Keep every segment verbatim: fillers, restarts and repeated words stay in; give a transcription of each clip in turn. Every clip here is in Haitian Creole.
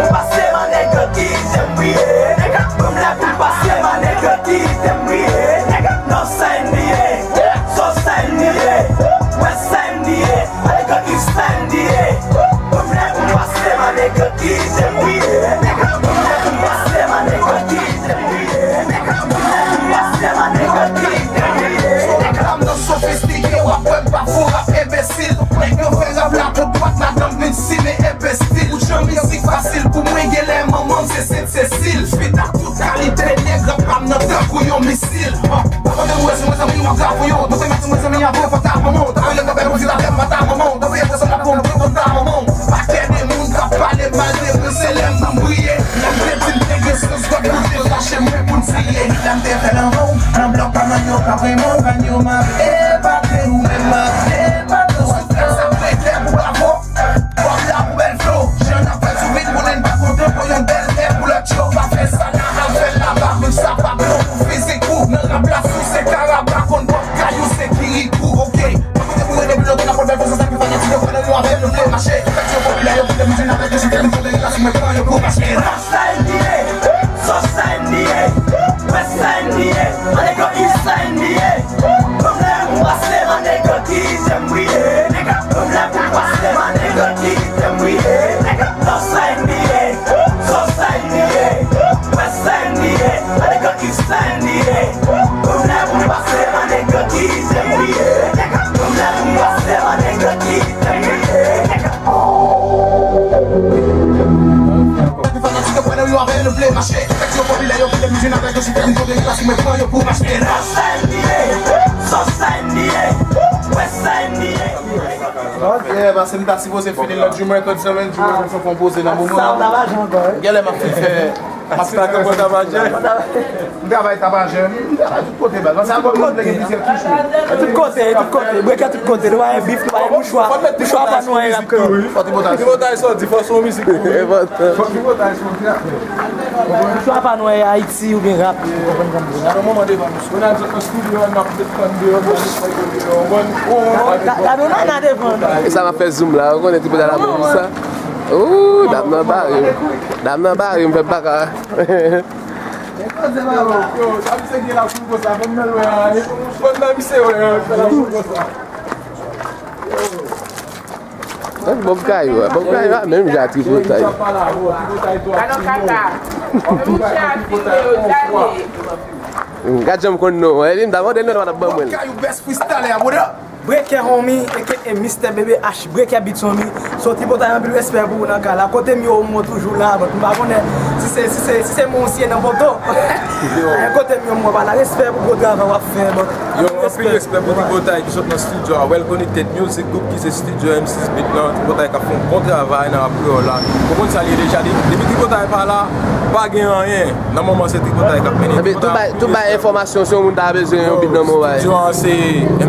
pou m pase, my nigga, kite m priye. Nèg ap ban m lè pou m pase, my nigga, kite m priye. Nèg ap nan sa N B A, so sa N B A, wè sa N B A, my nigga, if sa N B A. Ban m lè pou m pase, my nigga, kite m priye. Nèg ap ban m lè pou m pase, my nigga, kite m priye. Nèg ap ban m lè pou m pase, my nigga, kite m priye. Nèg ap nan sofistike, w ap wè m pa fou, rap enbesil. Nèg yo fè rap la tout dwat, ladan m vin simen enbesil. Ou jan mizik fasil pou mwen, genlè manman m se Sent Sesil. Fit ak tout kalite nèg, rap pa m nan tankou yon misil. Papa de mwen, se mwen zanmi, w ap ka pou yo. Nou fè mèt mwen zanmi, apre fò ta manman w. Ta rele kanpè pou di la fè m pa ta manman w. Tanpri, apre sa, m ap fè yon gwo konn ta manman w. Pakèt de moun k ap pale mal de mwen, se lè m pou m briye. Lè m te di m te gen sans, gòt pou te rache mwen pou n tiye. Lè m te fè lanmou, nan blòk pa mwen yo k ap renmen w, ban yo m ap epate ou menm m ap epate w. Sou trèt sa prete pou bravo. Kòb la pou bèl flow, jan n ap fè sou bit, konnen n pa kontan pou yon bèl lè pou lòt yo pa fè sa n a al fè laba, men sa pa bon pou fizik ou. Nan rap la sou se karaba, konn pòt kay ou se kirikou, oke. Pa kote pou rete pou lòt, n ap pòt bèl fò, se sa ki fanatik yo fè nan nou avè nou vle mache. Fèt yo popilè, yo kite m di n avè yo, si te vin tonbe, yo ka sou mwen pran yo pou mache. Sa N B A, so sa N B A. West Side li ye, my nigga, East Side li ye. Problem ou pase, my nigga, ki te m priye. Nigga, problem ou pase, my nigga, ki te m priye. Nigga, North Side li ye, South Side li ye, West Side li ye, my nigga, East Side li ye. Problem ou pase, my nigga, ki te m priye. Nigga, problem ou pase, my nigga, ki te m priye. Nigga. Epi fanatik yo kwè nan yo avè yo vle mache. Tèks yo popilè, yo kite m jwenn avèk yo, si fè m tonbe, yo pase mwen pran yo pou m achte. South Side li ye, South Side li ye, West Side li ye. Ok, paske m ta sipoze fini lòt jou, mwen konn semenn jou, mwen fè konpoze nan moman. Sa w ta pa jwe ankò, wi. Genlè m ap fin fè, m ap fin fè. M travay Tabajè, m travay tout kote, baz. Paske albòm nou vle gen plizyè touch, wi. Tout kote, tout kote. Breke tout kote. Nou pa gen bif, nou pa gen mouchwa. Mouchwa pa nou, y ap kanpe. Fò tripotay soti, fò son mizik tou, wi. Fò tripotay soti, ap. Mouchwa pa nou, Ayiti oubyen rap. Ou konprann sa m di la? Gade yon moman devan, mesye. Ou nan estidyo, n ap met fann deyò, ban nou fè yo deyò, ou konprann? Gade yon nana devan. E sa m ap fè zoom la, ou konnen tripotay la pou sa. Ooh, dam nan bare m. Dam nan bare m, fè m pa ka. Yo, sa misye gen la pou konsa, fò m nan lwen an, fò m nan misye wè an, fè la pou konsa. Bob Kayou, Bob Kayou a menm jan ak tripotay. Alon kaka. Mouche a fime yo, dale. Gad jan m konn non, epi m ta mande l non, l pa t ap ban mwen l. Bob Kayou, best freestyler a, brother. Breke homie, A K A Mister B B H, Breke Beats homie. Soti potay, anpil respè pou ou nan kay la. Kote m ye, m toujou la, but m pa konnen si se, si se, si se mwen ou si se nan poto. Men kote m ye, m pa la. Respè pou gwo travay w ap fè, but yo, anpil respè pou tripotay ki sot nan estidyo a. Well Connected Music Group ki se estidyo M six Beat lan. Tripotay k ap fè yon bon travay nan rap kreyòl la. Ou konn sa l ye deja. De-, depi tripotay pa la, pa gen anyen. Nan moman se tripotay k ap mennen. Epi tout bagay, tout bagay enfòmasyon, si yon moun ta bezwen yon beat nan men w, bay. Estidyo an se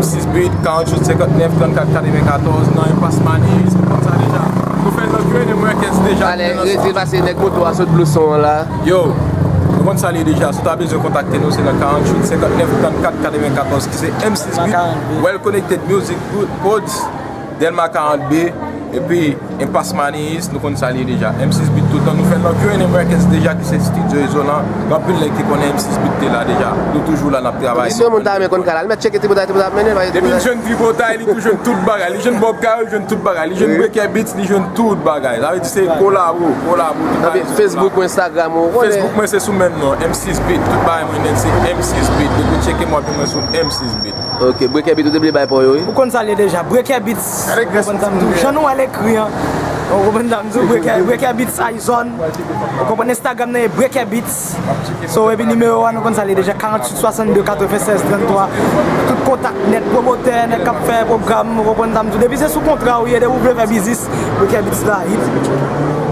M six Beat, karanntuit senkantnèf trannkat katrevenkatòz, nan Impasse Manèj, ou konn sa deja. Nou fè l nan Q and M Records deja. Ale, retire pase nèg moto a sot blo son an la. Yo, ou konn sa l ye deja. Si w ta bezwen kontakte nou, se nan karanntuit senkantnèf trannkat katrevenkatòz, ki se M six Beat, Well Connected Music Group, Codes, Dèlma karant B, epi Impasse Manèj, nou konn sa l ye deja. M six Beat tout tan, nou fè l nan Q and M Records deja, ki se estidyo Izolan. Gen anpil nèg ki konnen M six Beat te la deja. Nou toujou la, n ap travay. Si yon moun ta renmen konn kay la, li mèt tcheke tripotay, tripotay ap mennen, pa gen tripotay. Depi l jwenn tripotay, li tou jwenn tout bagay. Li jwenn Bob Kayou, li jwenn tout bagay. Li jwenn Breke Beats, li jwenn tout bagay. Sa vle di se kolabo, kolabo, tout bagay. Facebook ou Instagram ou konnen. Facebook mwen se sou menm non, M six Beat. Tout bagay mwen nèt se M six Beat. Depi w tcheke m w ap jwenn mwen sou M six Beat. Ok, Breke Beats ou te bliye bay pa w yo, wi. Ou konn sa l ye deja, Breke Beats. Ou konprann sa m di w, jan nou wè l ekri an. Ou konprann sa m di w, Breke, Breke Beats Arizona. Ou konprann Instagram nan e Breke Beats. So, epi nimewo a, nou konn sa l ye deja, karanntuit swasannde katrevennsèz tranntwa. Tout kontak nèt, pwomotè, nèg k ap fè pwogram, ou konprann sa m di w. Depi se sou kontra ou ye, depi w vle fè biznis, Breke Beats la, hit.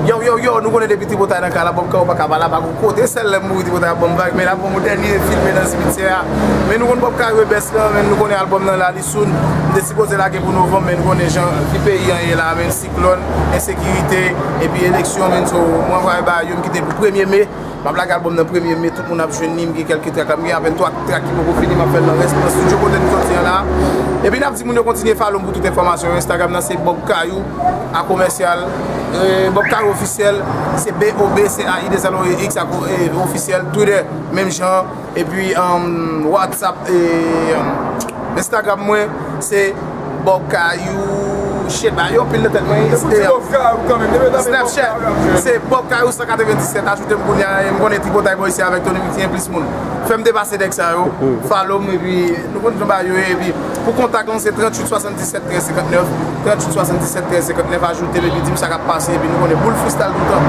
Yo, yo, yo, nou konnen depi tripotay nan kay la, Bob Kayou pa ka pa la, pa gon kote, sèl lè m mouri tripotay ap ban m vag, men l ap ban m yon dènye filme nan simityè a. Men nou konn Bob Kayou e bèst lan, men nou konnen albòm nan la, li soon. M te sipoze lage pou novanm, men nou konnen jan vi peyi an ye la, men siklòn, ensekirite, epi eleksyon, men so, mwen anvwaye ba yo, m kite pou premye me. M ap lage albòm nan premye me, tout moun ap jwenn li, m gen kèlke trak la, m gen apèn twa trak ki poko fini, m ap fè l nan rès, nan estidyo kote nou soti an la. Epi n ap di moun yo kontinye follow m pou tout enfòmasyon yo. Instagram nan se Bob Kayou, a komèsyal, eh, Bob Kayou ofisyèl, se B O B C A I deux L O E X, a ko-, eh, ofisyèl, Twitter, menm jan. Epi, um, WhatsApp, e, um, Instagram mwen, se Bob Kayou, shit, ba, yo pil nan tèt mwen, e, Snapchat, se Bob Kayou san katrevendiset, ajoute m kounye a, e m konnen Tripotay Boy se avèk Tony Mix, gen plis moun. Fè m depase nèg sa yo, follow m, epi nou konn jan bagay yo ye, epi pou kontak nou, se tranntuit swasanndiset trèz senkantnèf, tranntuit swasanndiset trèz senkantnèf, ajoute m, epi di m sa k ap pase, epi nou konnen boul freestyle toutan.